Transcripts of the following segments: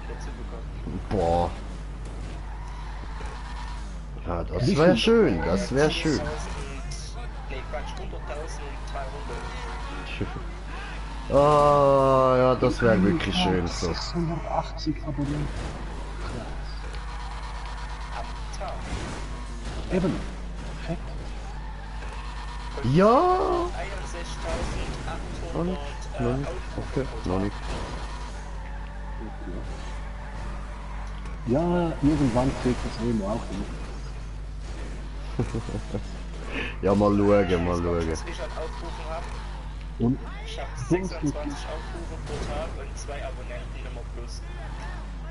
dazu bekommen. Boah. Ja, das wäre schön, das wäre schön. 10.000, nee, Quatsch, 100.300. Ah, ja, das wäre wirklich schön so. 680 Abonnenten. Am Tag. Eben. Perfekt. Ja! 61.800 Noch nicht, okay, noch nicht. Ja, irgendwann kriegt das Remo auch hin. Ja, mal schauen, mal schauen. Was ich an Aufrufen habe, Und ich habe 26 Aufrufe pro Tag und 2 Abonnenten immer plus.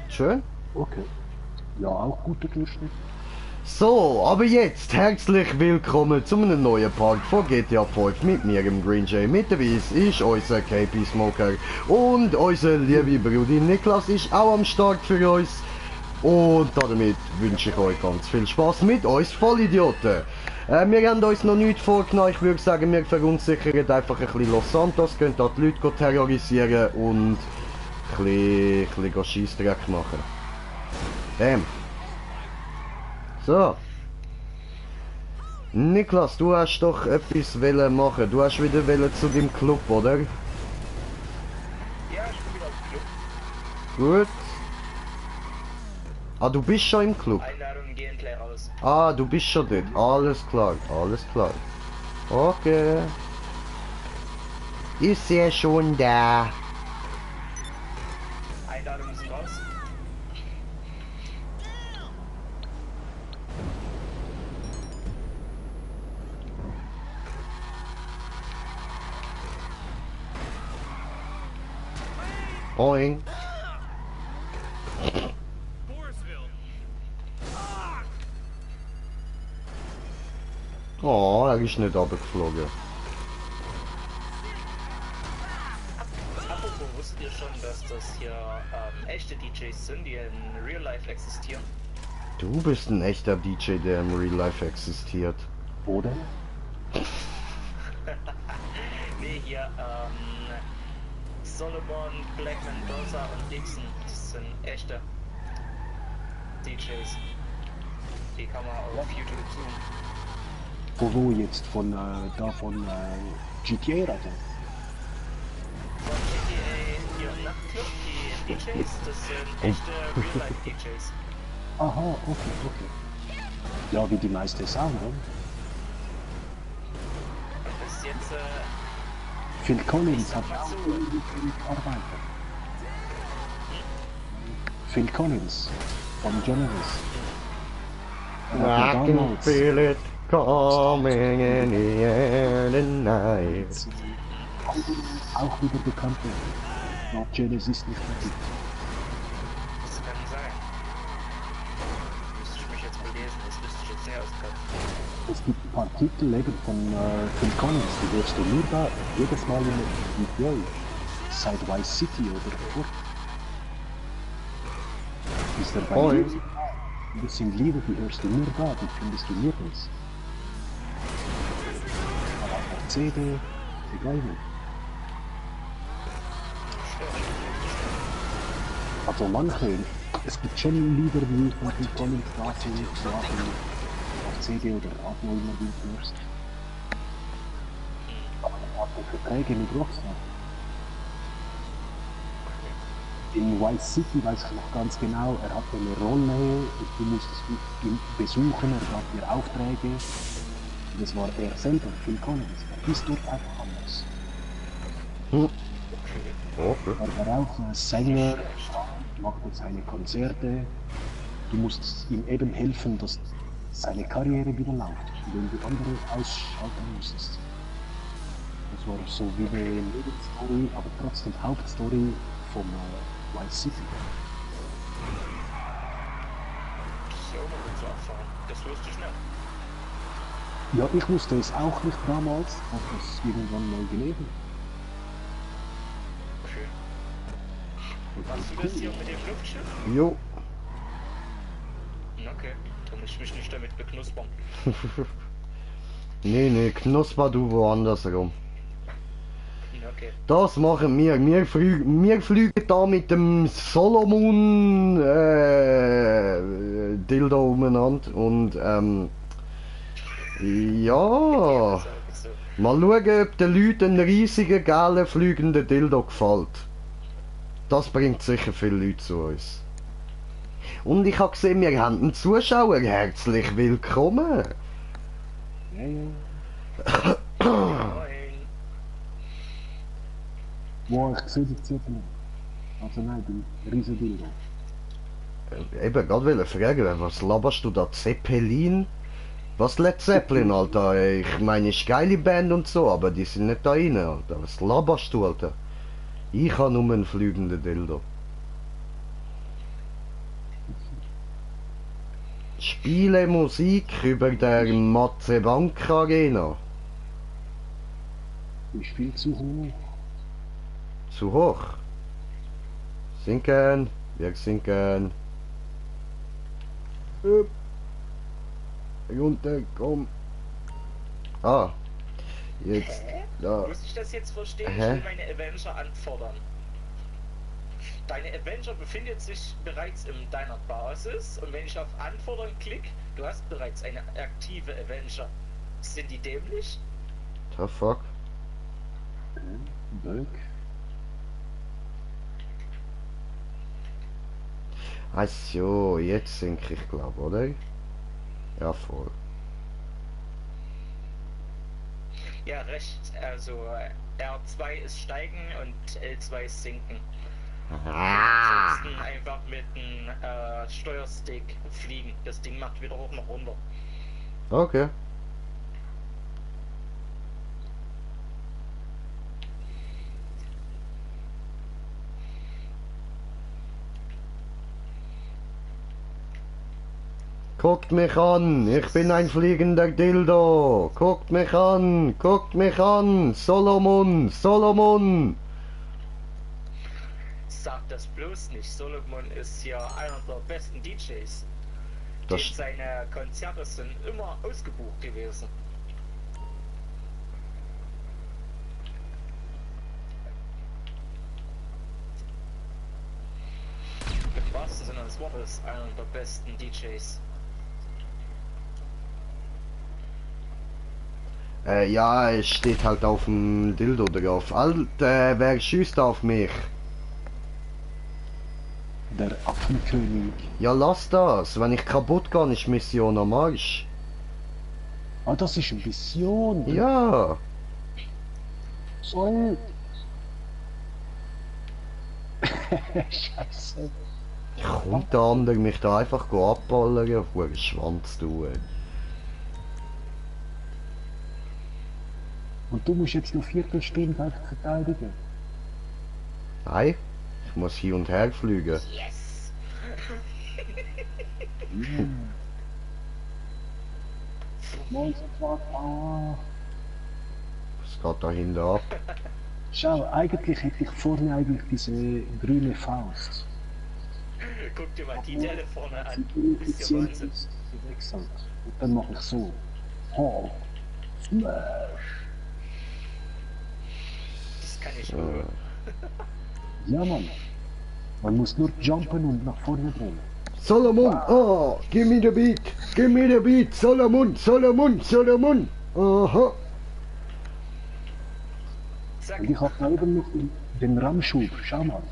Schön. okay. Ja, auch guter Durchschnitt. So, aber jetzt herzlich willkommen zu einem neuen Part von GTA 5 mit mir, im Green Jay. Mit dabei ist unser KP Smoker und unser liebe Bruder Niklas ist auch am Start für uns. Und damit wünsche ich euch ganz viel Spaß mit uns Vollidioten. Wir haben uns noch nichts vorgenommen. Ich würde sagen, wir verunsichern einfach ein bisschen Los Santos, können dort die Leute terrorisieren und ein bisschen Scheissdreck machen. Bam. So. Niklas, du hast doch etwas wollen machen. Du hast wieder wollen zu dem Club, oder? Ja, ich bin wieder auf dem Club. Gut. Ah, du bist schon im Club. Einladungen gehen gleich raus. Ah, du bist schon dort. Alles klar, alles klar. Okay. Ist ja schon da. Einladungen sind raus. Boing. Oh, er ist nicht runtergeflogen. Apropos, wusstet ihr schon, dass das hier echte DJs sind, die in Real Life existieren? Du bist ein echter DJ, der im Real Life existiert. Oder? Nee, hier, Solomon, Black Mendoza und Dixon, das sind echte DJs. Die kann man auf YouTube suchen. Von wo jetzt? Von GTA oder? Von GTA, hier Nachtclub, die DJs, das sind echte Real Life DJs. Aha, okay. Ja, wie die meisten sagen, ne? Und bis jetzt, Phil Collins hat mal auch so. gearbeitet. Phil Collins von Genesis. I can feel it coming in the air tonight. Auch wieder bekannt nach Genesis nicht mehr gibt. Das kann sein. Müsste ich mich jetzt belesen, das müsste ich jetzt sehr auskennen. Es gibt ein paar Titel eben von Phil Collins, die hörst du nur da, jedes Mal in GTA. Seit Vice City oder Fort. Ist er bei Oi. dir? Das sind Lieder, die hörst du nur da, die findest du nirgends. Aber auf der CD, egal wo. Also manche, es gibt schon Lieder, die von Phil Collins da sind, die du auf CD oder Radio immer wieder hörst. Aber er hat die Verträge mit Rockstar. In Vice City weiß ich noch ganz genau, er hatte eine Rolle, du musstest ihn besuchen, er gab dir Aufträge. Das war er selber, Phil Collins. Er ist dort einfach anders. Okay. Er war auch Sänger, machte seine Konzerte. Du musst ihm eben helfen, dass seine Karriere wieder läuft, indem du andere ausschalten musstest. Das war so wie eine Nebenstory, aber trotzdem Hauptstory von Vice City. So, mal so abfahren. Das wusste ich nicht. Ja, ich wusste es auch nicht damals, habe es irgendwann mal gelesen. Okay. Machst du das hier mit dem Luftschiff? Jo. Okay, dann muss ich mich nicht damit beknuspern. Nee, knusper du woanders rum. Ja, Okay. Das machen wir. Wir fliegen da mit dem Solomon Dildo umeinander und ja. Das sag ich so. Mal schauen, ob den Leuten ein riesiger, geiler, fliegender Dildo gefällt. Das bringt sicher viele Leute zu uns. Und ich habe gesehen, wir haben einen Zuschauer. Herzlich willkommen. Ja, ja. Moin. Wow, ich sehe die Zeppelin. Also nein, die riesen Dildo. Eben, gerade wollte fragen, was laberst du da? Zeppelin? Was Led Zeppelin, Alter? Ich meine, ist geile Band und so, aber die sind nicht da rein, Alter. Was laberst du, Alter? Ich habe nur einen fliegenden Dildo. Spiele Musik über der Matze Bank Arena. Ist viel zu hoch. Zu hoch. Sinken. Wir sinken. Hup. Runter, komm. Ah. Jetzt. Hä? Da. Muss ich das jetzt verstehen? Hä? Ich will meine Avenger anfordern. Deine Avenger befindet sich bereits in deiner Basis und wenn ich auf Anfordern klicke, du hast bereits eine aktive Avenger. Sind die dämlich? The fuck? Böck. Ach so, jetzt sinke ich glaube, oder? Ja, voll. Ja, recht. Also R2 ist steigen und L2 ist sinken. Ansonsten einfach mit dem Steuerstick fliegen. Das Ding macht wieder hoch nach runter. Okay. Guckt mich an, ich bin ein fliegender Dildo. Guckt mich an, Solomon, Solomon. Sag das bloß nicht. Solomon ist ja einer der besten DJs. Das, Seine Konzerte sind immer ausgebucht gewesen. Im wahrsten Sinne des Wortes einer der besten DJs. ja, es steht halt auf dem Dildo drauf. Alter, wer schießt auf mich? Der Affenkönig. Ja, lass das. Wenn ich kaputt gehe, ist Mission am Arsch. Ah, das ist eine Mission. Ja. Soll. Scheiße. Kommt der andere mich da einfach abballern auf den Schwanz tun. Und du musst jetzt noch Viertelstunde einfach verteidigen. Nein, ich muss hin und her fliegen. Yes! Was geht da hinten ab? Schau, eigentlich hätte ich vorne eigentlich diese grüne Faust. Guck dir mal die Delle vorne an. Die Ist ja effizient Wahnsinn. ist, die wechselt. Und dann mache ich so. Oh. Smash. Das kann ich wohl. Ja, Mann. Man muss nur jumpen und nach vorne drehen. Solomon, oh, give me the beat, Solomon, Solomon, Solomon. Aha. Zack. Und ich habe da oben noch den Rammschub. Schau mal.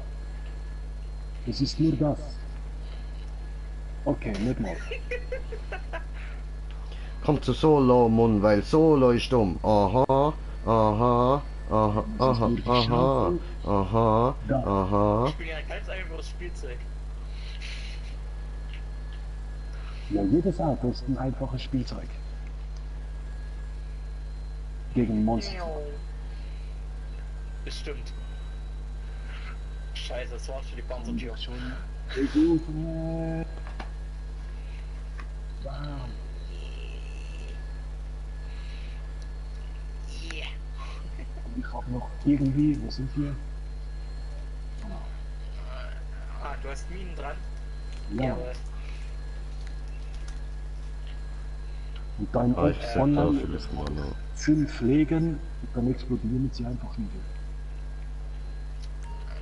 Das ist nur das. Okay, nicht mal. Kommt zu Solomon, weil Solo ist dumm. Aha, aha, aha, aha, aha, aha, aha. Ich bin ja ein ganz einfaches Spielzeug. Ja, jedes Auto ist ein einfaches Spielzeug. Gegen Monster. Bestimmt. Scheiße, das war für die Panzertür. Schon. Bam. Yeah. Ich habe noch irgendwie, wo sind wir? Ah, du hast Minen dran? Ja, Jawohl. und dann Ah, ich sag da online vielleicht mal noch. 5 legen und dann explodieren sie einfach wieder.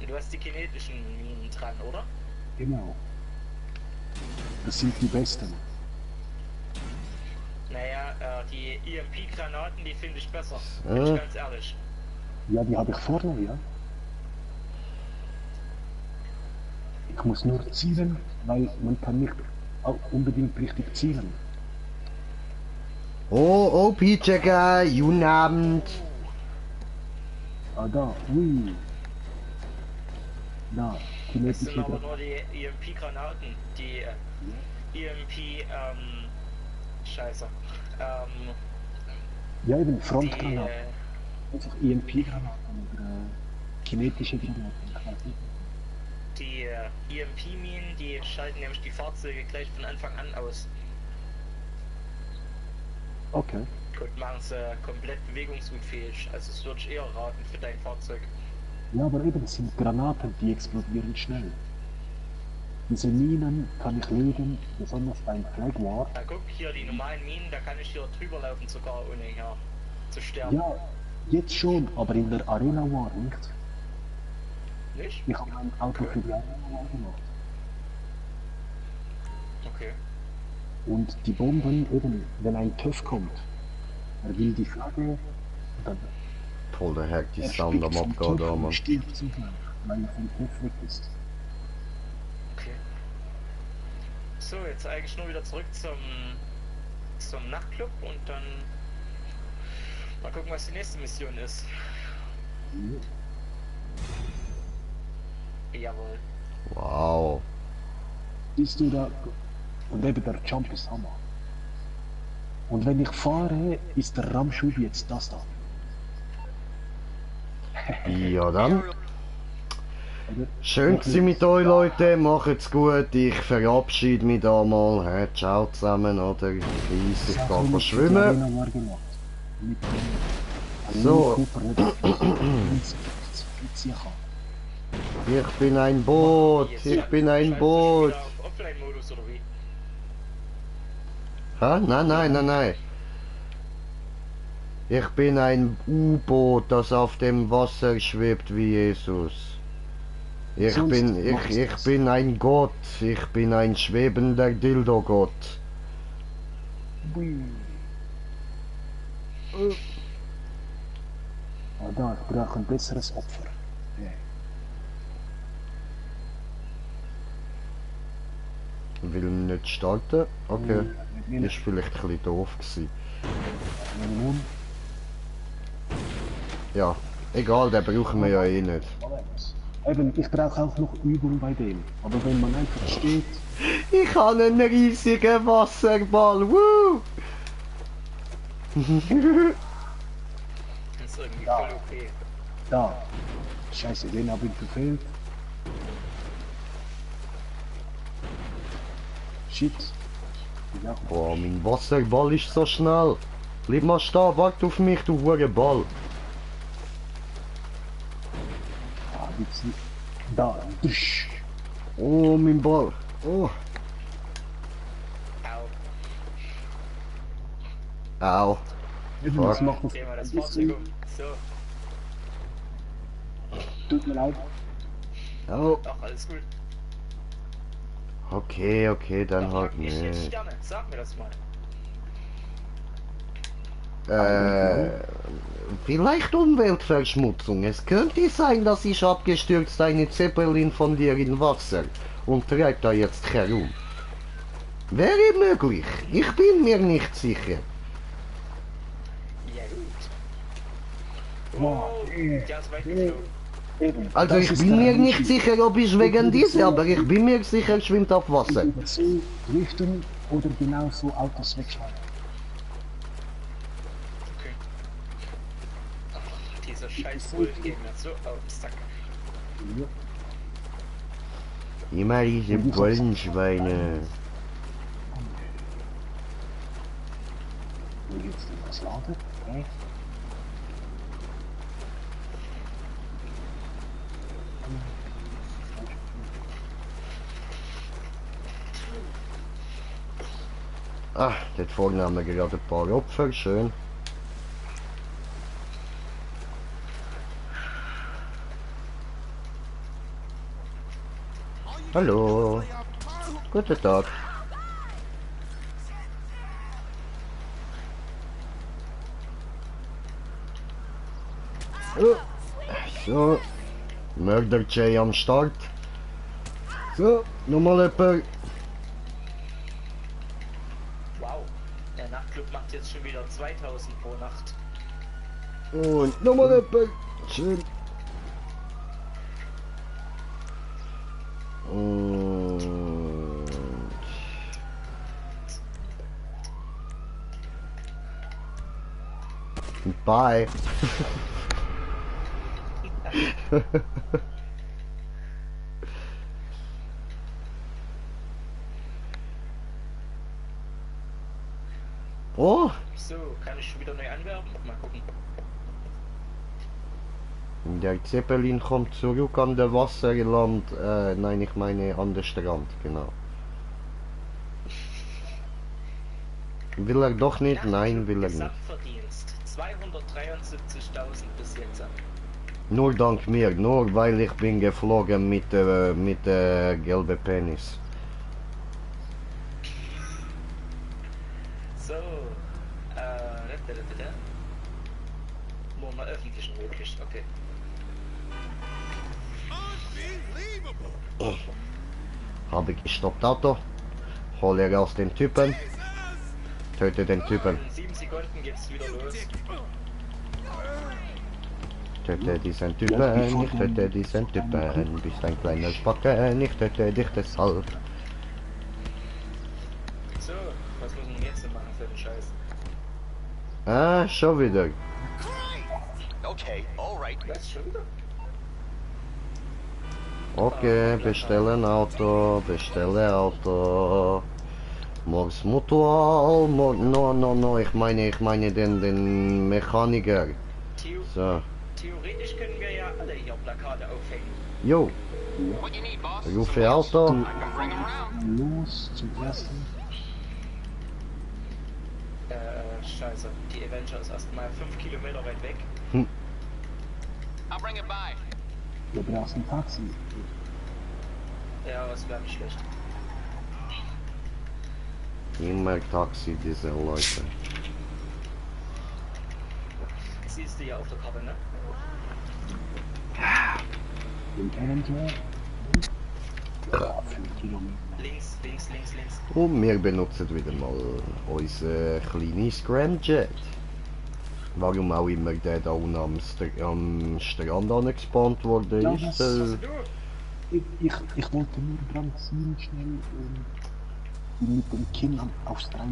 Du hast die kinetischen Minen dran, oder? Genau. Das sind die besten. Naja, die EMP-Granaten, die finde ich besser. Bin ich ganz ehrlich. Ja, die habe ich vorne, ja. Ich muss nur zielen, weil man kann nicht unbedingt richtig zielen. Oh, OP-Checker, guten Abend. Ah, da, ui. Da, Das kinetische sind aber Granaten. nur die EMP-Granaten. Die EMP, Scheiße. Ja, eben, Die, Frontgranaten. Einfach EMP-Granaten oder kinetische Granaten. Ich weiß nicht. die EMP-Minen, die schalten nämlich die Fahrzeuge gleich von Anfang an aus. Okay. Und machen sie komplett bewegungsunfähig. Also das würde ich eher raten für dein Fahrzeug. Ja, aber eben, es sind Granaten, die explodieren schnell. Diese Minen kann ich legen, besonders beim Flag War. Na guck, hier die normalen Minen, da kann ich hier drüber laufen sogar ohne hier zu sterben. Ja, jetzt schon, aber in der Arena War nicht. Nicht? Ich habe ein Auto für die Arena War gemacht. Okay. Und die Bomben, eben, wenn ein TÜV kommt, er will die Flagge, dann Voll der Hack, die er Sound am spickt vom Abgehen TÜV da, und Mann. stirbt zugleich, weil er vom TÜV weg ist. Okay. So, jetzt eigentlich nur wieder zurück zum Nachtclub und dann mal gucken, was die nächste Mission ist. Jawohl. Wow. Siehst du da, und eben der Jump ist Hammer. Und wenn ich fahre, ist der Rammschub jetzt das da. Ja dann. Oder? Schön gewesen mit euch, Leute. Macht's gut. Ich verabschiede mich da mal. Hey, ciao zusammen, oder? Peace, ich Sachen gehe mit schwimmen. der Arena War gemacht. Mit dem So. Cooper, Ich bin ein Boot. Ich bin ein Boot. Wieder auf Offline-Modus oder wie? Hä? Nein, nein, nein, nein. Ich bin ein U-Boot, das auf dem Wasser schwebt wie Jesus. Ich bin ein Gott. Ich bin ein schwebender Dildo-Gott. Ah, da, ich brauche ein besseres Opfer. Ja. Will nicht starten? Okay. Nein, Ist vielleicht ein bisschen doof gewesen. Nun, Ja, egal, den brauchen wir ja eh nicht. eben, ich brauche auch noch Übung bei dem. Aber wenn man einfach steht, Ich habe einen riesigen Wasserball. Woo! Das ist irgendwie Ja. voll okay. da, scheiße, den habe ich gefehlt. Shit. Ja, Boah, mein Wasserball ist so schnell. Bleib mal stehen, warte auf mich, du hure Ball. da gibt's nicht. Da, dusch. Oh, mein Ball. Oh. Au. Au. Eben, das macht das Dreh mal das ein Fahrzeug bisschen. um. So. Tut mir leid. Au. Ach, alles gut. Okay, okay, dann Ach, halt mag ich jetzt nicht. Sterne? Sag mir das mal. Vielleicht Umweltverschmutzung. Es könnte sein, dass ich abgestürzt eine Zeppelin von dir in Wasser und treibt da jetzt herum. Wäre möglich. Ich bin mir nicht sicher. Ja gut. Wow. Oh, der ist weit geflogen. Eben, Also das ich ist bin der mir nicht Rammschub. sicher, ob ich wegen dieser, aber ich bin mir sicher, er schwimmt auf Wasser. Entweder so driften oder genau so Autos wegschlagen. Okay. Ach, dieser scheiß Wolf geht mir so auf den Sack. Ja. Immer diese Bullenschweine. Wo geht's denn das Lager? Okay. Ah, dort vorne haben wir gerade ein paar Opfer, schön. Hallo. Guten Tag. Oh. So. Murder Jay am Start. So, nochmal jemand. Wow, der Nachtclub macht jetzt schon wieder 2000 pro Nacht. Und nochmal jemand. Schön. Und... Bye. Oh, So, kann ich schon wieder neu anwerben? Mal gucken. der Zeppelin kommt zurück an der Wasserland. Nein, ich meine an den Strand, genau. Will er doch nicht? Nein, will er nicht. Gesamtverdienst 273.000 bis jetzt. Nur dank mir, nur weil ich bin geflogen mit gelben Penis. So, nur mal öffentlich möglich, okay. Habe gestoppt Auto, hole er aus den Typen, töte den Typen, In 7 Sekunden geht's wieder los. töte diesen Typen, ich töte diesen Typen, bist ein kleiner Spacken, ich töte dich deshalb. So, was muss man jetzt noch machen für den Scheiß? Ah, schon wieder. Okay, all right. Was, schon wieder? Okay, bestelle Auto. Morgs Mutual, no, ich meine den Mechaniker. So, Theoretisch können wir ja alle hier Plakate aufhängen. jo, What you need, boss? rufe Auto. I can bring 'em around. Los zum ersten. Scheiße. Die Avenger ist erstmal 5 Kilometer weit weg. I'll bring it by. Du brauchst ein Taxi. Ja, das wäre nicht schlecht. Immer Taxi, diese Leute. Siehst du ja auf der Karte, ne? Den Avenger. Ja, 5 Kilometer. Links. Und wir benutzen wieder mal unser kleines Scramjet. Warum auch immer der da unten am Strand angespawnt worden Ja, ist. das- Du, Ich wollte nur dran ziehen, schnell mit dem Kinn aufs Dreieck.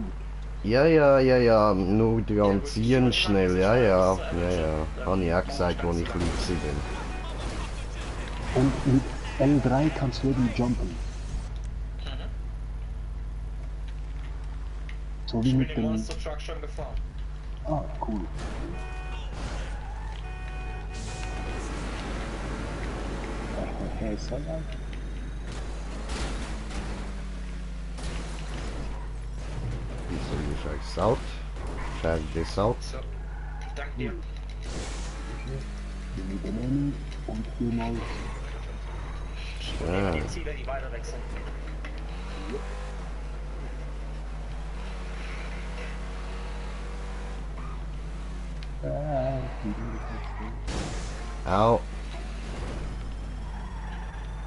Ja, nur dran ziehen schnell, ja. Habe ich auch gesagt, als ich lieb bin. Und mit L3 kannst du eben jumpen. So wie ich bin mit den dem... Monster Truck schon gefahren. Ah, cool. Hey, so lang. Wieso ist euch saut? Check this out. So, dank dir. Wir nehmen Enemy und viermal... Ja. Die Ziele, die weiter weg sind. Au.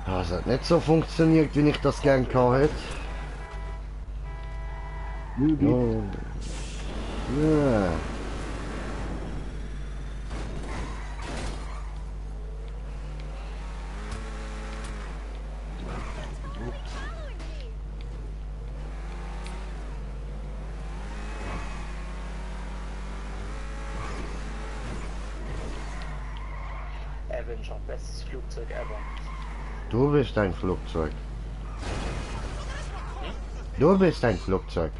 Das hat nicht so funktioniert, wie ich das gern gehabt hätte. Oh. Ja. Avenger, bestes Flugzeug ever. Du bist ein Flugzeug. Du bist ein Flugzeug.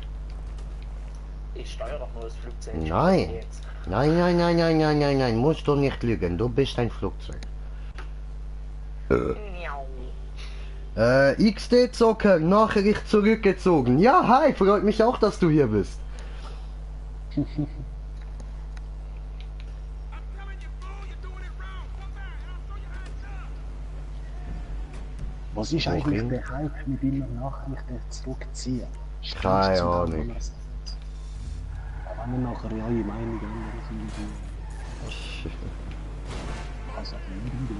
Ich steuere doch nur das Flugzeug. Nein. Jetzt. Nein, musst du nicht lügen. Du bist ein Flugzeug. Miau. XD Zocker, Nachricht zurückgezogen. Ja, hi, freut mich auch, dass du hier bist. Was ist eigentlich Wohin? der Hype mit immer Nachrichten zurückziehen? Keine Stimmt's sogar, Ahnung. wenn er sagt. Aber wenn er nachher eure Meinung ändert, irgendwie. Also, irgendwie.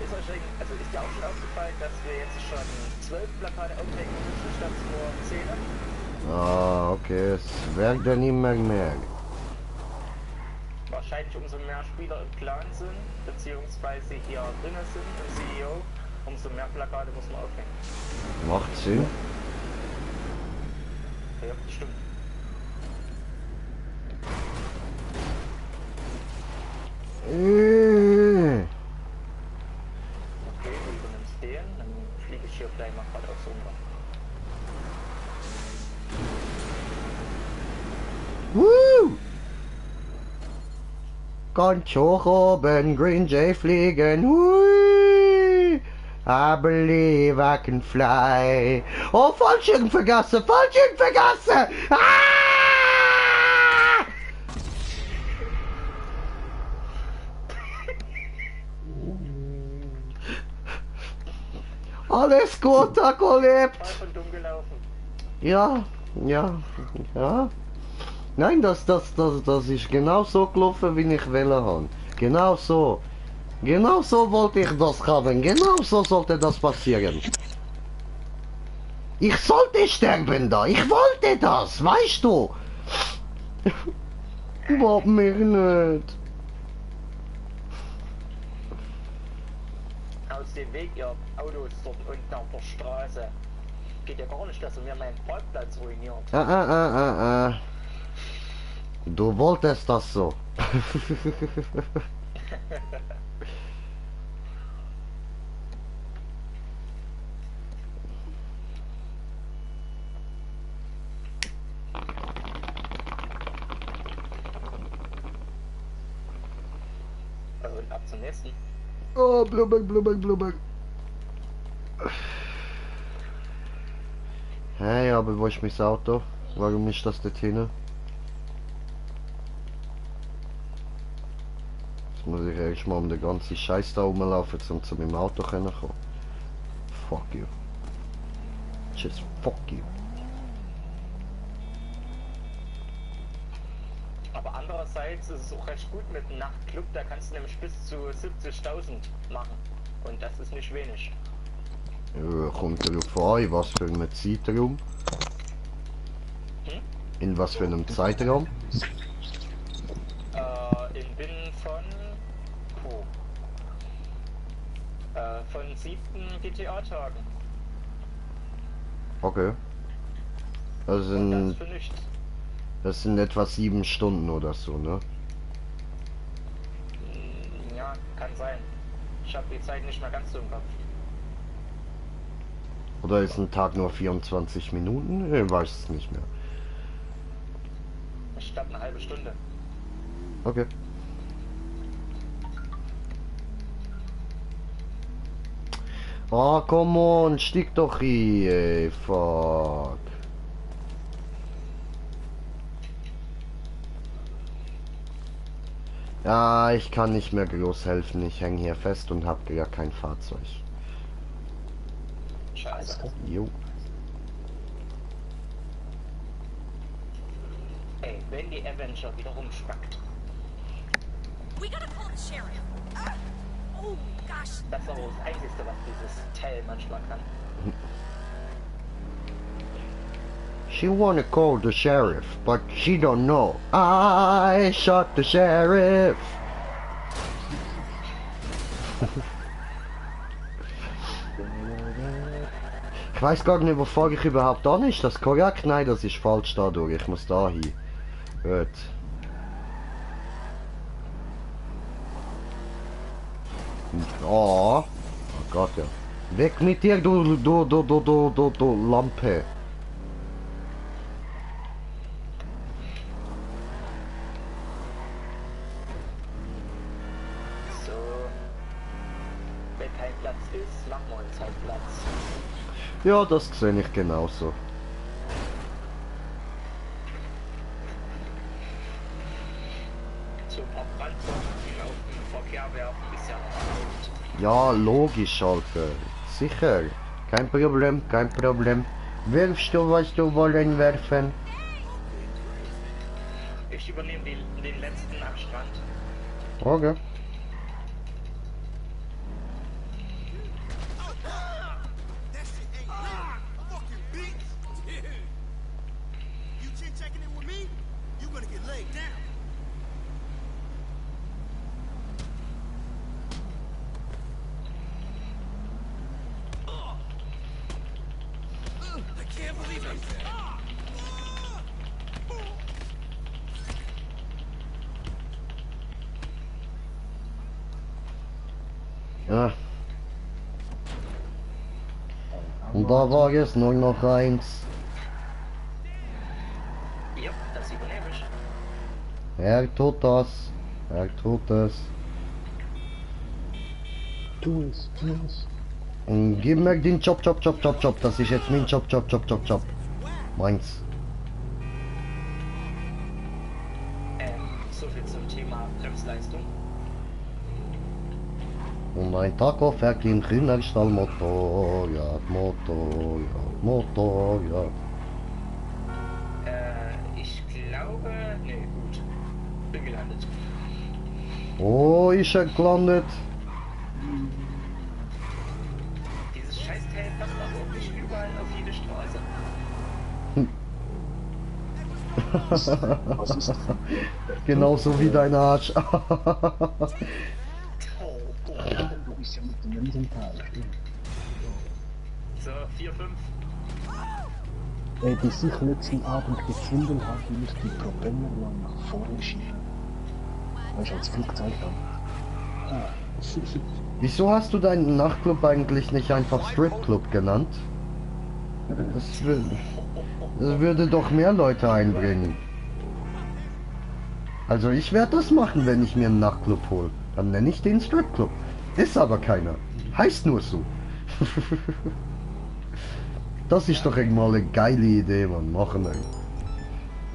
Ist euch eigentlich, also ist dir auch schon aufgefallen, dass wir jetzt schon 12 Plakate aufhängen müssen statt nur 10? Ah, okay, es wird dann immer mehr. Wahrscheinlich umso mehr Spieler im Clan sind, beziehungsweise hier drinnen sind im CEO, umso mehr Plakate muss man aufhängen. Macht Sinn. Ja, stimmt. Okay, du übernimmst den, dann fliege ich hier gleich mal gerade aufs Runter. Woo! Ganz hoch oben, Green Jay fliegen. Hui! I believe I can fly. Oh, Fallschirm vergessen! Fallschirm vergessen! Ah! Alles gut, Taco lebt! Voll von dumm gelaufen. Ja, ja, ja. Nein, das ist genau so gelaufen, wie ich wollte haben. Genau so. Genau so wollte ich das haben. Genau so sollte das passieren. Ich sollte sterben da. Ich wollte das, weißt du? Überhaupt mich nicht. Aus dem Weg, ihr Autos dort unten auf der Straße. Geht ja gar nicht, dass ihr mir meinen Parkplatz ruiniert. Du wolltest das so. Und ab zum nächsten. Oh, Blubber. Hey, aber wo ist mein Auto? Warum ist das dort hin? Jetzt muss ich erst mal um den ganzen Scheiß da rumlaufen, um zu meinem Auto kommen zu können. Fuck you. Just fuck you. Aber andererseits ist es auch recht gut mit einem Nachtclub, da kannst du nämlich bis zu 70.000 machen. Und das ist nicht wenig. Ja, kommt darauf an, in was für einem Zeitraum. Hm? In was für einem Zeitraum? In binnen von... von 7. GTA-Tagen. Okay. Das Und das sind, für nichts. das sind etwa 7 Stunden oder so, ne? Ja, kann sein. Ich habe die Zeit nicht mehr ganz so im Kopf. Oder ist ein Tag nur 24 Minuten? Ich weiß es nicht mehr. Ich glaube eine halbe Stunde. Okay. Ah, come on, stieg doch hier, ey, fuck. Ja, ich kann nicht mehr groß helfen, ich hänge hier fest und hab ja kein Fahrzeug. Scheiße. Jo. Ey, wenn die Avenger wieder rumspackt. We gotta call the sheriff. Oh gosh. Das ist aber das Einzige, was dieses Teil manchmal kann. She wanna call the sheriff, but she don't know. I shot the sheriff. Ich weiß gar nicht, wo fahre ich überhaupt an. Ist das korrekt? Nein, das ist falsch dadurch. Ich muss da hin. Gut. Oh. Oh Gott, ja. Weg mit dir, du Lampe. So. Wenn kein Platz ist, machen wir uns halt Platz. Ja, das sehe ich genauso. Zum Abbrand auf den Verkehr werfen ist ja noch gut. Ja, logisch, Alter. Sicher. Kein Problem, kein Problem. Wirfst du, was du wollen werfen? Ich übernehme den letzten am Strand. Okay. That shit ain't real. Fucking bitch. You checking in with me? You gonna get laid down. I can't believe it. Ja. Und da war es nur noch eins. Ja, das übernehme ich. Er tut das. Er tut es. Tu es, tu es. Und gib mir den Job. Das ist jetzt mein Job. Meins. So viel zum Thema Bremsleistung. Und ein Taco fährt im Kinderstall Motorrad. Ich glaube... Ne, gut. Bin gelandet. Oh, ist er gelandet? Dieses Scheißteil passt aber auch nicht überall auf jede Straße. Was ist das? Genauso wie dein Arsch. Oh, Du bist ja mit dem Riesenteil. so, 4, 5. Die sich letzten Abend gefunden hat, will ich die Propeller lang nach vorne schieben. Weißt du, als Flugzeug dann. Ah. Wieso hast du deinen Nachtclub eigentlich nicht einfach Stripclub genannt? Das würde doch mehr Leute einbringen. Also ich werde das machen, wenn ich mir einen Nachtclub hole. Dann nenne ich den Stripclub. Ist aber keiner. Heißt nur so. Das ist doch irgendwann eine geile Idee, man. Machen wir.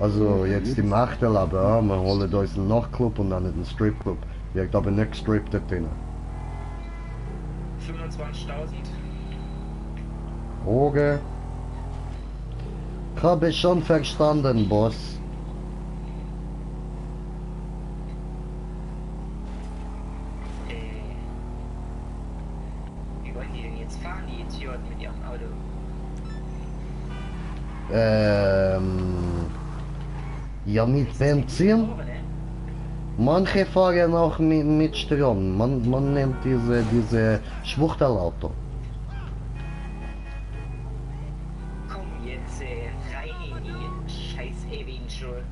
Also jetzt im Achtel, aber ja, wir holen uns einen Nachtclub und dann einen Stripclub. Wirkt aber nicht gestrippt drin. 25.000. Okay. Habe ich schon verstanden, Boss. Wie wollen die denn jetzt fahren, die Idioten mit ihrem Auto? Ja, mit Benzin. Manche fahren auch mit Strom. Man nimmt diese Schwuchtelauto. Komm jetzt rein in die scheiß Ewigen-Schule.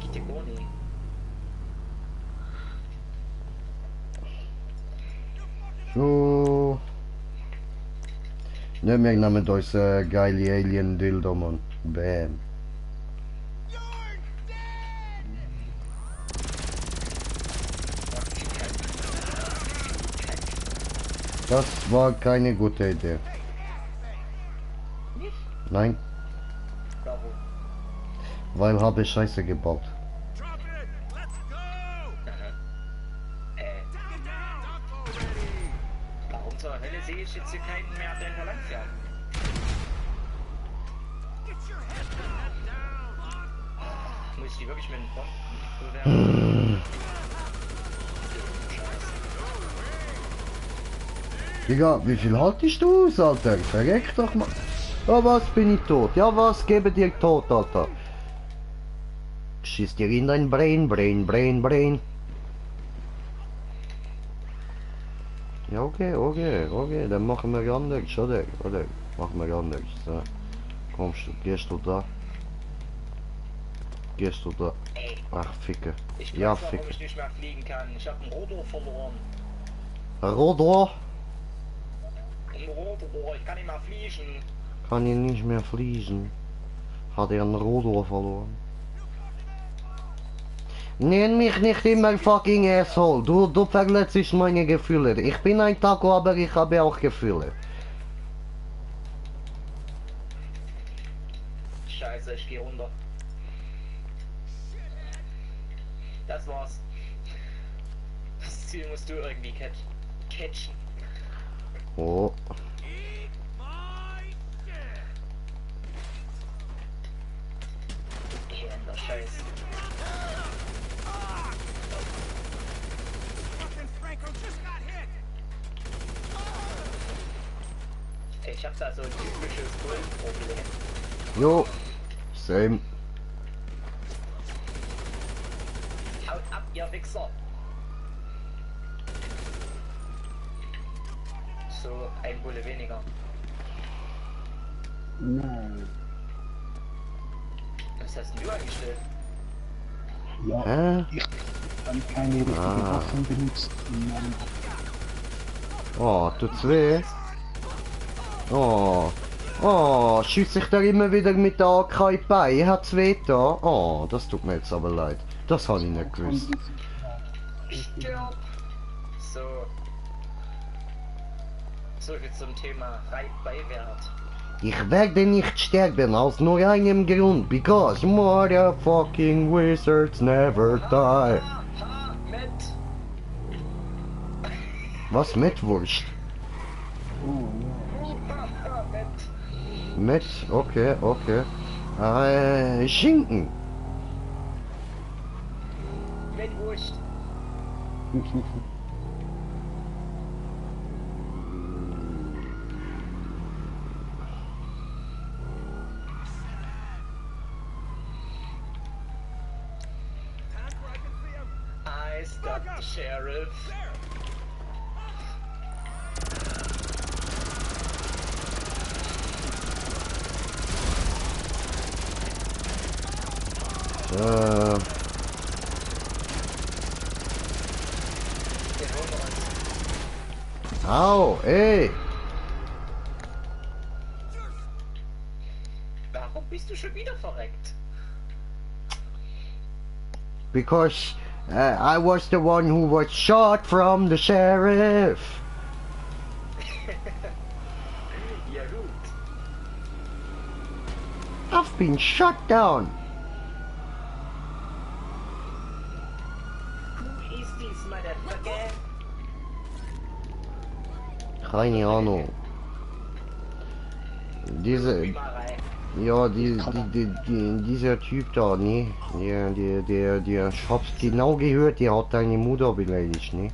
Geht ja gar nicht. So. Ne, wir nehmen uns geile Alien-Dildo, man. Bam. Das war keine gute Idee. Nein, Warum? weil habe Scheiße gebaut. Drop it. Let's go. Warum zur Hölle sehe ich jetzt hier keinen mehr, der da lang fährt? Get your head down. Muss ich die wirklich mit den Bomben bewerfen? Digga, wie viel haltest du aus, Alter? Verreck doch mal. Ja, was bin ich tot? Ja, was gebe dir tot, Alter? Schieß dir in dein Brain. Ja, okay, dann machen wir anders, oder? Machen wir anders. So. Kommst du, gehst du da? Ey, Ach, Ficke. ich Ja, weiß noch, warum Ficke. ich nicht mehr fliegen kann. Ich habe einen Rotor verloren. Rodor Ein Rotor, ich kann nicht mehr fliegen. kann hier nicht mehr fliegen. Hat er einen Rodor verloren. Nenn mich nicht immer fucking Asshole. Du verletzt meine Gefühle. Ich bin ein Taco, aber ich habe auch Gefühle. Scheiße, ich gehe runter. Das war's. Ziel musst du irgendwie catchen. Oh. Eat my shit. Elender Scheiß. Fucking Franco just got hit. Ich hab da so ein typisches Bullenproblem. Jo. Same. Haut ab, ihr Wichser! So, ein Bulle weniger. Nein. Was hast denn du angestellt? Ja, Hä? ich habe keine richtige Waffen benutzt. Nein. Oh, tut's weh? Oh. Oh, schießt sich da immer wieder mit der AK in die Beine? Hat's weh da? Oh, das tut mir jetzt aber leid. Das habe ich nicht gewusst. Stirb! So. So viel zum Thema Beiwert. Ich werde nicht sterben aus nur einem Grund. Because motherfucking wizards never die. Ha, mit! Was mit Wurst? Ha, mit! Mit, okay, okay. Schinken. Mit Wurst! Tank where I can see him. I stopped the sheriff. Äh, Den holen wir uns. au, ey. Warum bist du schon wieder verreckt? Because I was the one who was shot from the sheriff. Ja gut. I've been shot down. Who is this motherfucker? Keine Ahnung. Diese, Wie mal rein. ja, dieser Typ da, ne? Der, ich hab's genau gehört, der hat deine Mutter beleidigt, ne?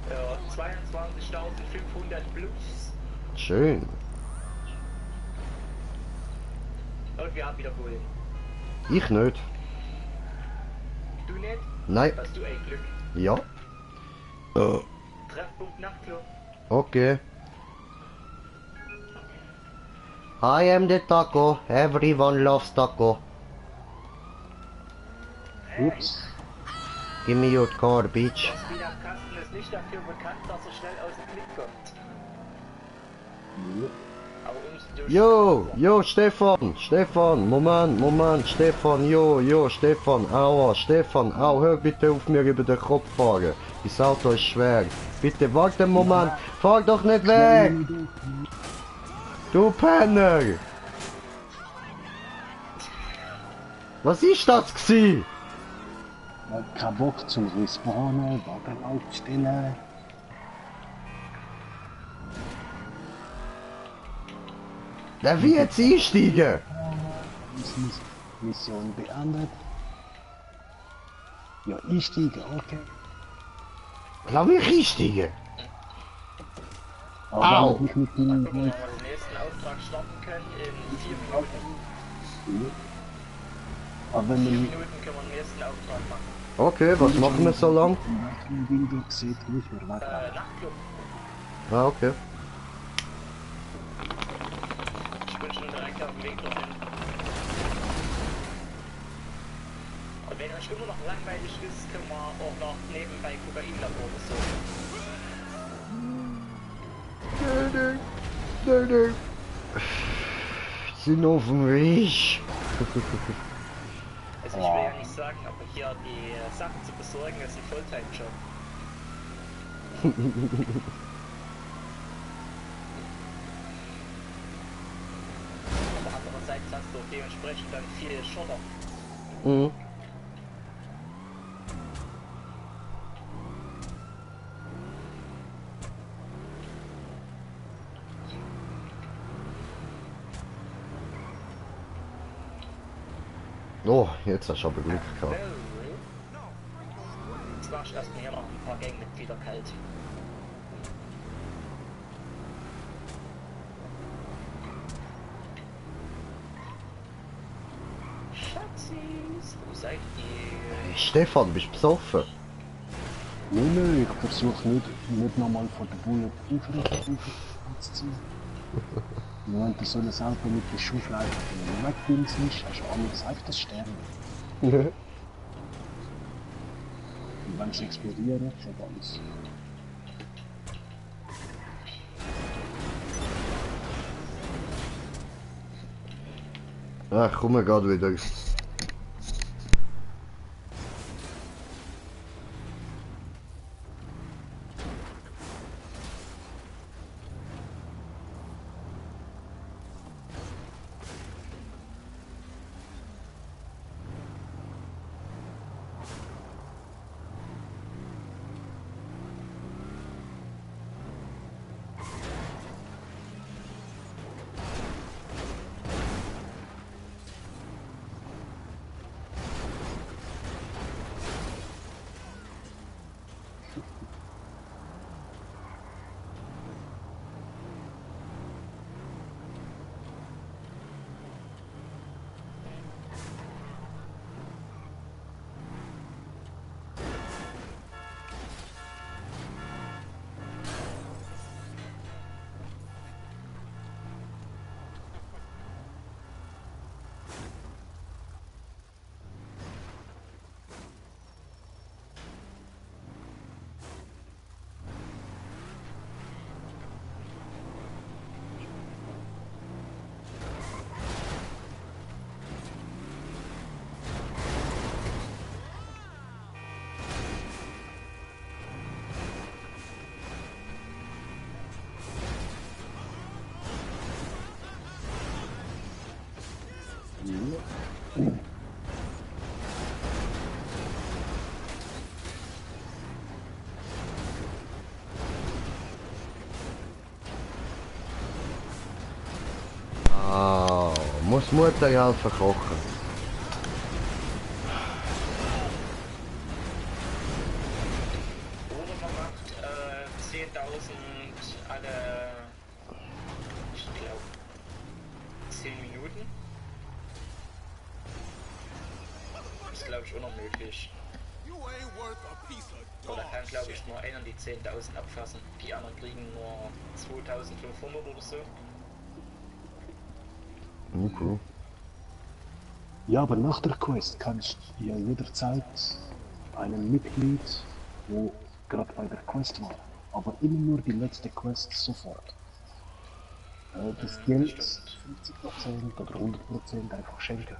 Ja, 22.500 plus. Schön. Und wir haben wieder Bullen. Ich nicht. Du nicht? Nein. Hast du ein Glück. Ja. Treffpunkt Nachtclub. Okay. I am the taco. Everyone loves taco. Ups. Give me your car, bitch. Das Wiederkasten ist nicht dafür bekannt, dass er schnell aus dem Blick kommt. Aber umso Jo, Stefan, Moment, Stefan, aua, Stefan, au, hör bitte auf mir über den Kopf fahren. Das Auto ist schwer. Bitte warte einen Moment, fahr doch nicht weg! Du Penner! Was ist das gsi? Kein Bock zum Respawnen, Wagen aufstellen. Der will jetzt einsteigen! Mission beendet. Ja, einsteigen, okay. Lass mich einsteigen! Aber Au. nicht mit dem gucken, ob wir den nächsten Auftrag starten können in 4 Minuten. Aber wenn 4 man Minuten können wir den nächsten Auftrag machen. Okay, was machen wir so lang? im Window sieht, nicht mehr weiter. Nachtclub. Ah, okay. Ich bin schon direkt auf dem Weg dorthin. Und wenn euch immer noch langweilig ist, können wir auch noch nebenbei Kokainlabor besuchen. Nö. Sind auf dem Weg. Also ich will ja nicht sagen, aber hier die Sachen zu besorgen ist ein Fulltime-Job. Aber andererseits hast du dementsprechend dann viel Schotter. Mhm. Oh, jetzt hast du aber Glück gehabt. Jetzt mach ich erstmal hier noch ein paar Gangmitglieder kalt. Schatzis, wo seid ihr? Hey, Stefan, bist du besoffen? Nein, ich versuche nicht nochmal von der Bullen zu ziehen. Nur wenn du so eine selber mit der Schaufel einfach wegdingst, hast du alles auf das Sterben. Und wenn es explodiert, schon alles. Ach, komm gerade wieder. Ah, muss Mutter helfen kochen. Oder man macht 10.000 alle, ich glaube, 10 Minuten. Das ist, glaube ich, auch noch möglich. You ain't worth a piece of Oder dog kann, glaube ich, shit. nur einer die 10.000 abfassen. Die anderen kriegen nur 2.500 oder so. Okay. Ja, aber nach der Quest kannst du ja jederzeit einem Mitglied, wo gerade bei der Quest war, aber immer nur die letzte Quest sofort. Das Geld stimmt. 50% oder 100% einfach schenken.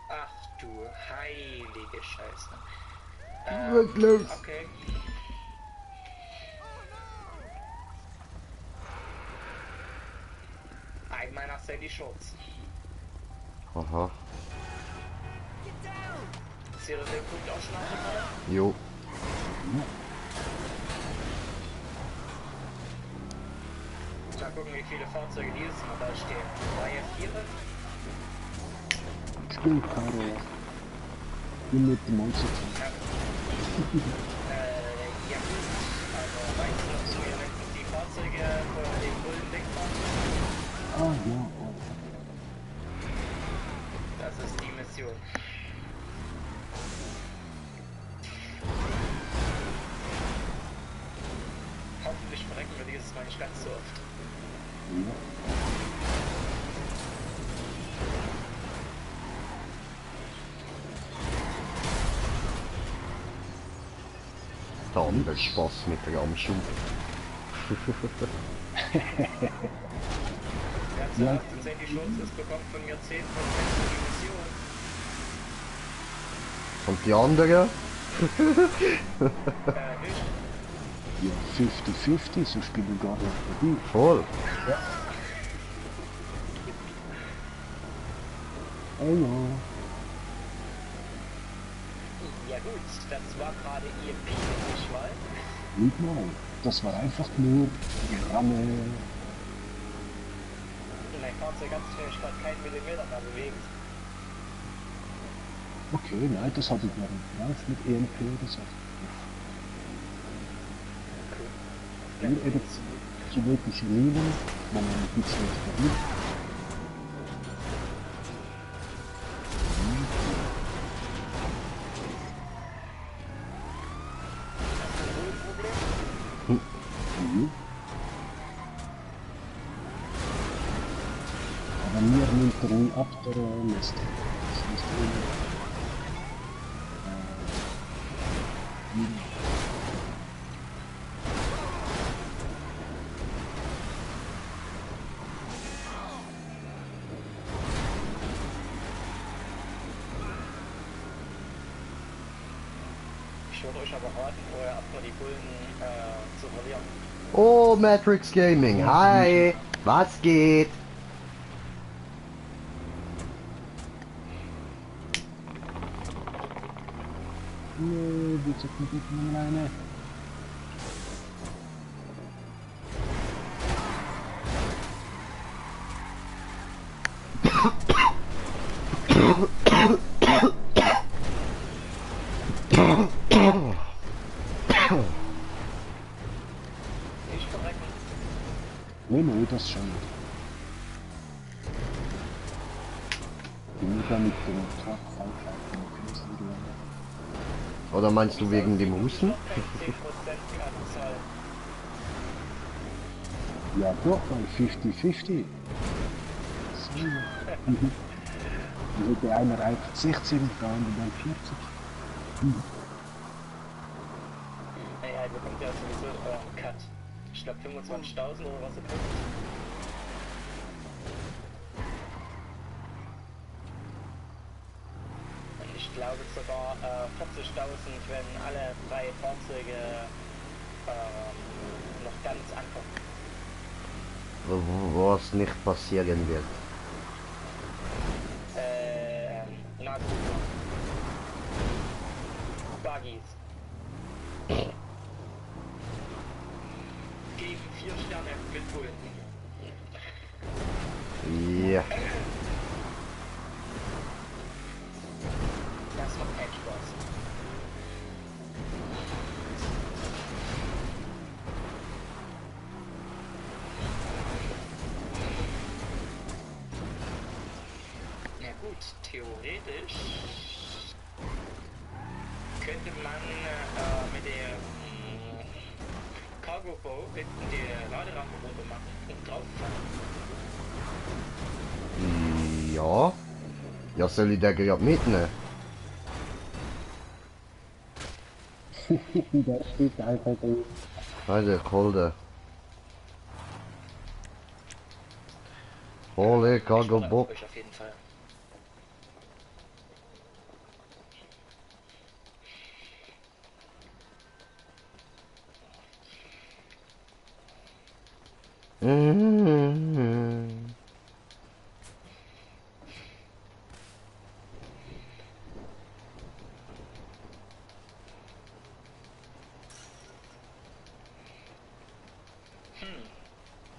Ach du heilige Scheiße. Was los? Okay. Einmal nach Sandy Schurz. Aha. Seht ihr den Punkt auch schon angefangen? Jo. Mal gucken, wie viele Fahrzeuge dieses Mal da stehen. 3, 4? Stimmt, Karo. Bin mit dem Monster. Ja. Ja gut. Also weißt du, ob wir jetzt die Fahrzeuge von den Bullen wegmachen? Ah, ja, oh. Das ist die Mission. Hoffentlich verrecken wir dieses Mal nicht ganz so oft. Ja. Da haben wir Spaß mit der Ramschule. Wer zuerst in Sandy Schurz ist, bekommt von mir 10% für die Mission. Und die anderen? Nicht? Ja, 50-50, so spielen wir gar nicht dabei. Voll. Oh ja. Ja gut, das war gerade ihr Bier, nicht wahr? Nicht mal. Das war einfach nur Ramme. Mein Fahrzeug hat sich nämlich gerade keinen Millimeter mehr bewegt. Okay, nein, das habe ich noch nicht drauf mit EMP oder so. Nur eben kinetische Linien, wo man ein bisschen verliert. Aber mir nimmt er nie ab, der Mist. Das ist Ich würde euch aber raten, vorher erstmal die Bullen zu verlieren. Oh, Matrix Gaming, hi! Was geht? nee, die zit niet op mijn lijnen. Nicht verrecken. Nee, nee, das schon nicht. Die moet dan niet in het trap van Oder meinst du wegen dem Husten? Noch kein 10% Anzahl. Ja, doch, weil 50-50. So. Also der eine reicht 16, der andere dann 40. Naja, ihr bekommt ja sowieso euren Cut. Ich glaube 25.000 oder was ihr kriegt. Und ich glaube sogar 40.000, wenn alle 3 Fahrzeuge noch ganz ankommen. Was nicht passieren wird. Na gut. Buggies. Gegen 4 Sterne mit Bullen. Ja. Das macht keinen Spaß. Na gut, theoretisch könnte man mit dem Cargo Boat die Laderampe runter machen und drauf fahren. Ja. Ja, soll ich den gerade mitnehmen? Der steht einfach in. Alter, hol den. Hol den Cargo Ich Bob. euch auf jeden Fall. Mhm.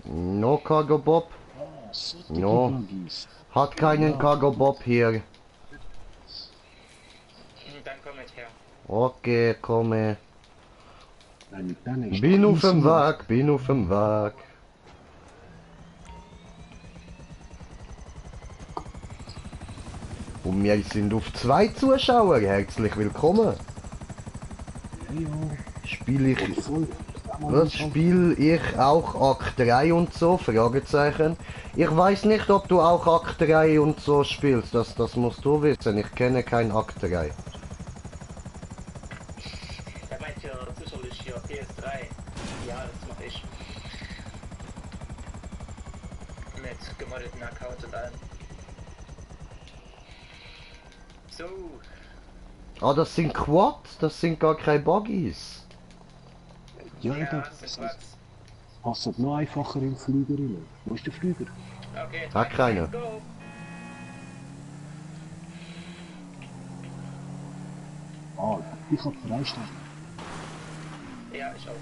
No Cargo Bob. So, No. Buggies. Hat keinen Cargo Bob hier. Dann komm mit her. Okay, komme. Nein, dann ist Bin auf das dem easy. Weg, bin auf dem Weg. Und wir sind auf 2 Zuschauer. Herzlich willkommen. Ja, Spiele ich... voll. Was spiele ich auch Akt 3 und so? Fragezeichen. Ich weiß nicht, ob du auch Akt 3 und so spielst. Das musst du wissen. Ich kenne kein Akt 3. Er meint ja sicherlich hier PS3. Ja, das mache ich. Mit gemoddeten Account und allem. So, Ah, das sind Quads. Das sind gar keine Buggies. Ja, ja, das das war's. passt noch einfacher im Flüger rein. Wo ist der Flüger? Okay, Hat keiner. go! Ah, ich hab 3 Sterne. Ja, ich auch.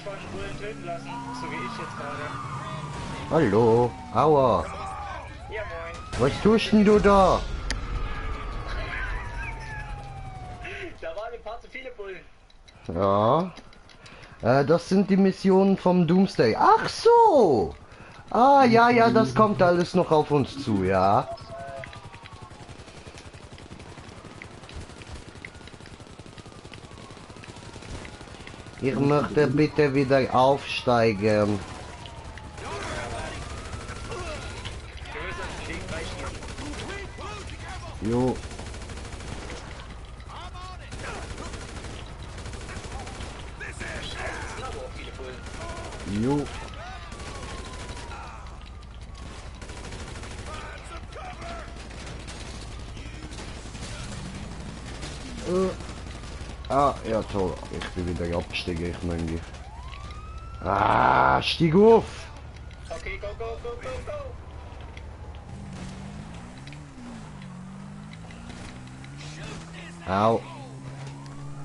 von Bullen töten lassen, so wie ich jetzt gerade. Hallo. Aua. Ja, moin. Was tust denn du da? Da waren ein paar zu viele Bullen. Ja. Das sind die Missionen vom Doomsday. Ach so. Ah, ja, ja, das kommt alles noch auf uns zu, ja. Ich möchte bitte wieder aufsteigen. Wir müssen uns den Weg freischießen. Jo. Es sind aber auch viele Bullen. Jo. Ah, ja toll. Ich bin wieder abgestiegen, ich meine. Ah, stieg auf! Okay, go, go, go, go, go. Au.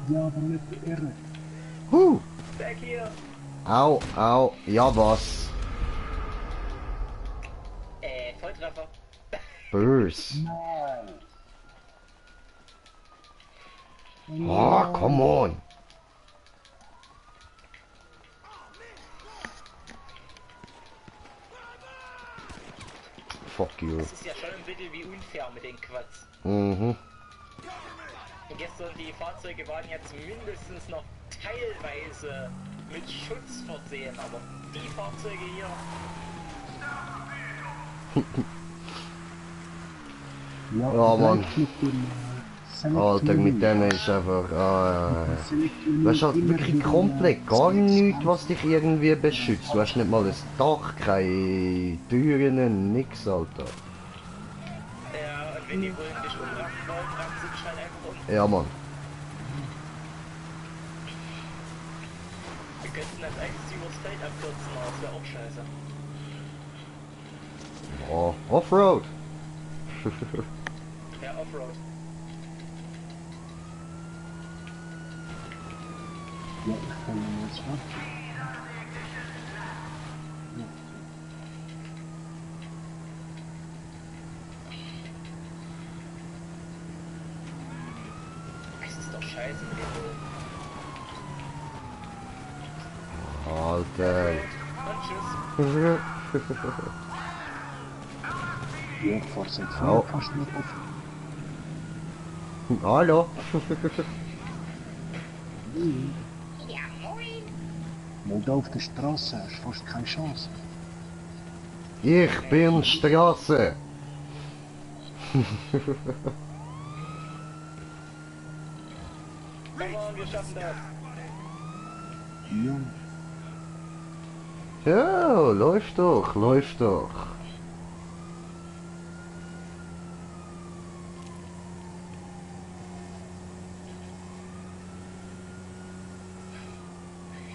Ja, aber nicht irre. Weg hier. Au, au. Ja, was? Volltreffer. Bös. Nein. Oh, come on. Fuck you. Das ist ja schon ein bisschen wie unfair mit den Quads. Mhm. Gestern die Fahrzeuge waren jetzt mindestens noch teilweise mit Schutz versehen, aber die Fahrzeuge hier. Ja, Ja, Mann. mit dem Alter, mit denen ist einfach... Du hast halt wirklich komplett gar nichts, was dich irgendwie beschützt. Du hast nicht mal das Dach, keine Türen, nix, Alter. Ja, und wenn die Bullen dich umraffen wollen, raffen sie dich halt einfach um. Ja, Mann. Wir könnten das eigentlich übers Feld abkürzen, aber das wäre auch scheiße. Oh, Offroad. Ja, Offroad. Ja, ich kann ihn jetzt warten. Es ist doch scheiße mit den Bullen. Alter. Und tschüss. Ja, vor seit Au. kannst du nicht offen. Hallo. Ja, moin. Wo du auf der Straße hast, fast keine Chance. Ich bin Straße. Komm on, wir schaffen das. Ja, Ja, läuft doch, läuft doch.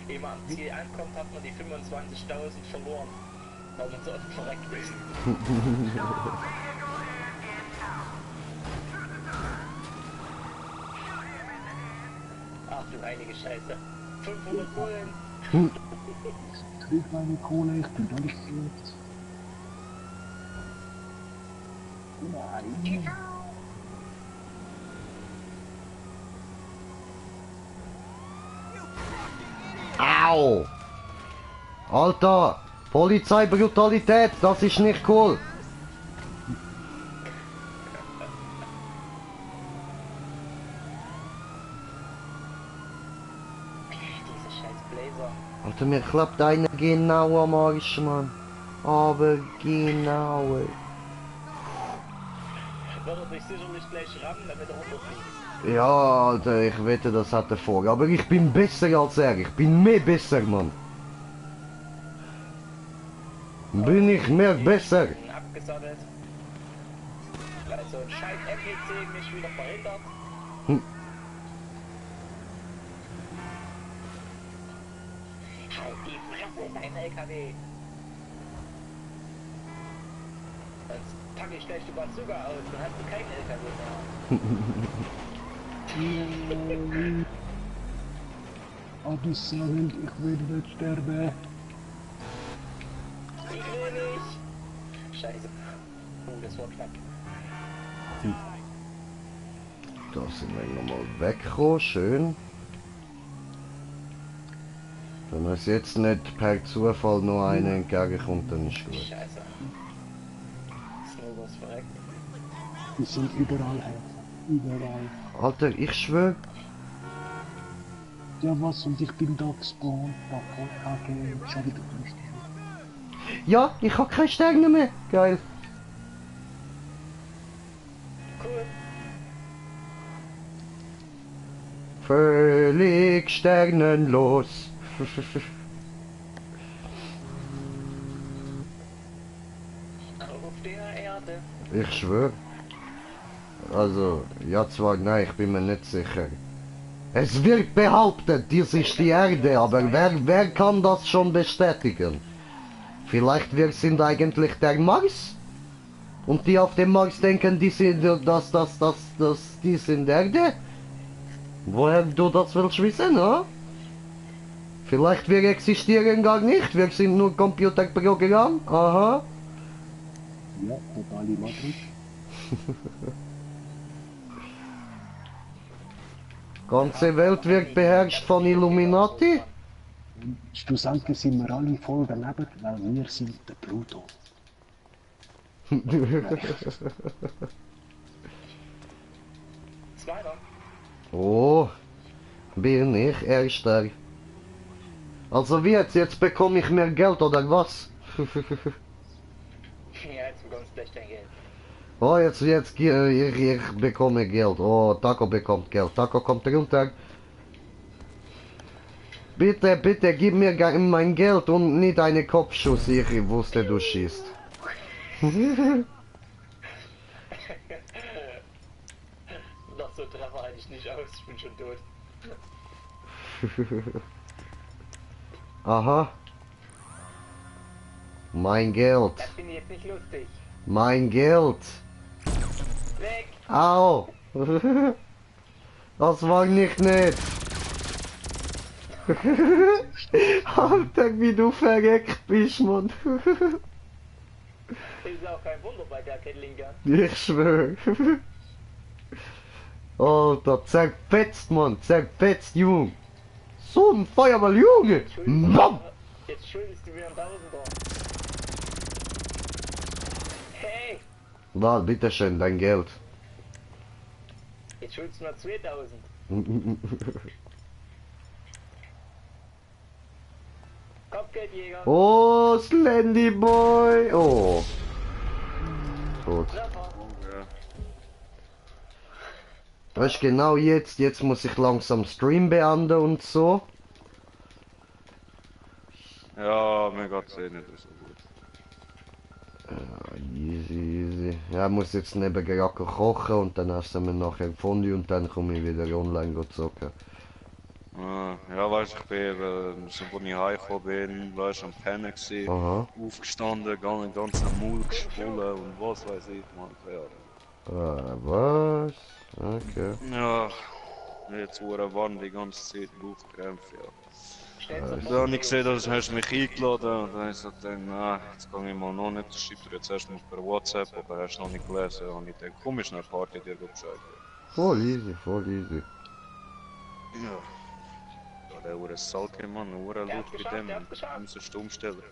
Ehe man am Ziel ankommt, hat man die 25.000 verloren. Weil man so oft verreckt ist. Ach du heilige Scheiße. 500 Bullen. krieg meine Kohle, ich bin durchgeflogen. Nein. Au! Alter! Polizeibrutalität, das ist nicht cool! Diese scheiß Blazer. Alter, mir klappt einer genau am Arsch, Mann. Aber genau. Wird er dich sicherlich gleich rammen, damit er runterfliegt. Ja, Alter, ich wette, das hat er vor. Aber ich bin besser als er. Ich bin mehr besser, Mann. Bin ich mehr besser? Abgesattelt. Weil so ein scheiß NPC mich wieder verhindert. Halt die Fresse, dein LKW. Sonst packe ich gleich die Bazooka aus, dann hast du keinen LKW mehr. Ah, du Sauhund, ich will nicht sterben. Ich will nicht. Scheiße. Oh, das war knapp. Da sind wir nochmal weggekommen, schön. Wenn uns jetzt nicht per Zufall noch einer entgegenkommt, dann ist gut. Scheiße. Ist nur was verreckt. Die sind überall, Herr. Überall. Alter, ich schwör. Ja, was? Und ich bin da gespawnt. Da voll kacke. Schon wieder durch. Ja, ich hab keine Sterne mehr. Geil. Cool. Völlig sternenlos. Auf der Erde. Ich schwör. Also, ja zwar, nein, ich bin mir nicht sicher. Es wird behauptet, dies ist die Erde, aber wer kann das schon bestätigen? Vielleicht wir sind eigentlich der Mars? Und die auf dem Mars denken, die sind die sind Erde? Woher du das willst wissen, ha? Vielleicht wir existieren gar nicht, wir sind nur Computerprogramm, aha. Ja, totale Matrix. Ganze Welt wird beherrscht von Illuminati? Und schlussendlich sind wir alle voll daneben, weil wir sind der Pluto. Zweiter. Oh, bin ich Erster. Also wie jetzt bekomme ich mehr Geld oder was? Ja, jetzt bekommst du gleich dein Geld. Oh, ich bekomme Geld. Oh, Taco bekommt Geld. Taco kommt runter. Bitte, bitte, gib mir mein Geld und nicht eine Kopfschuss. Ich wusste, du schießt. Noch so Treffer halte ich nicht aus, ich bin schon tot. Aha. Mein Geld. Das finde ich jetzt nicht lustig. Mein Geld. Weg! Au. Das war nicht nett. Alter, wie du verreckt bist, Mann. Ist auch kein Wunder bei der Kettlinger. Ich schwör. Alter, zerfetzt, Mann. Zerfetzt, Junge. So ein Feuerball, Junge. Bam. Jetzt schuldest du mir einen Tausender. Hey! Na, bitteschön, dein Geld. Jetzt schuldest du mir 2000. Kopfgeldjäger. Oh, Slendy Boy. Oh. Tot. Treffer. Weißt du, genau jetzt muss ich langsam Stream beenden und so. Ja, mir geht's eh nicht so gut. Ja, easy. Ja, ich muss jetzt neben gerade kochen und dann essen wir nachher Fondue und dann komme ich wieder online zocken. Ja, weißt du, ich bin, so wo ich heimgekommen bin, weißt du, am Pennen gewesen, Aha. aufgestanden, ganz am Maul geschwollen und was weiß ich, man, ja. Was? Okay. Ja, jetzt wurde warm die ganze Zeit Bauchkrämpfe, ja. Stellst Da habe ich gesehen, dass du mich eingeladen und dann habe ich gesagt, na, jetzt kann ich mal noch nicht, das schreibt dir jetzt erst mal per WhatsApp, aber hast du noch nicht gelesen und ich denke, komm, ist eine Party, dir Bescheid. Voll easy, voll easy. Ja. Ja, der Uhr ist Salke, Mann, der Uhr laut bei dem, der hat geschafft. musst du umstellen.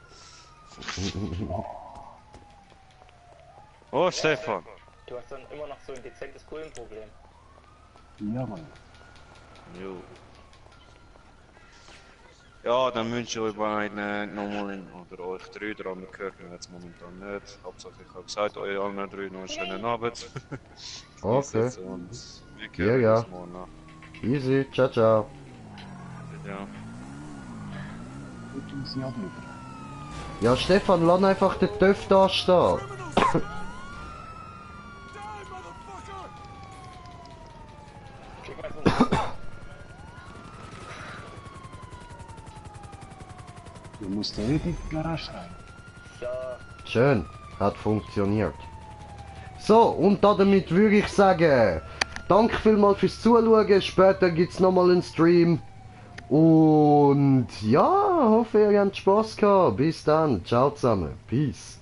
Oh, Stefan! Du hast dann immer noch so ein dezentes Kohlenproblem. Ja, Mann. Jo. Ja, dann wünsche ich euch beiden nochmal, oder euch drei, der andere gehört mir jetzt momentan nicht. Hauptsache ich habe gesagt, euch allen drei noch einen schönen Abend. Okay. Und wir Ja, hören ja. uns morgen an. Easy, ciao, ciao. Ja. Gut, sie abliefern. Ja, Stefan, lass einfach den Töff da stehen. Die, motherfucker! Schick mal so einen Du musst ja in die Garage rein. So, Schön, hat funktioniert. So, und damit würde ich sagen, danke vielmals fürs Zuschauen. Später gibt es nochmal einen Stream. Und ja, hoffe ihr habt Spaß gehabt. Bis dann. Ciao zusammen. Peace.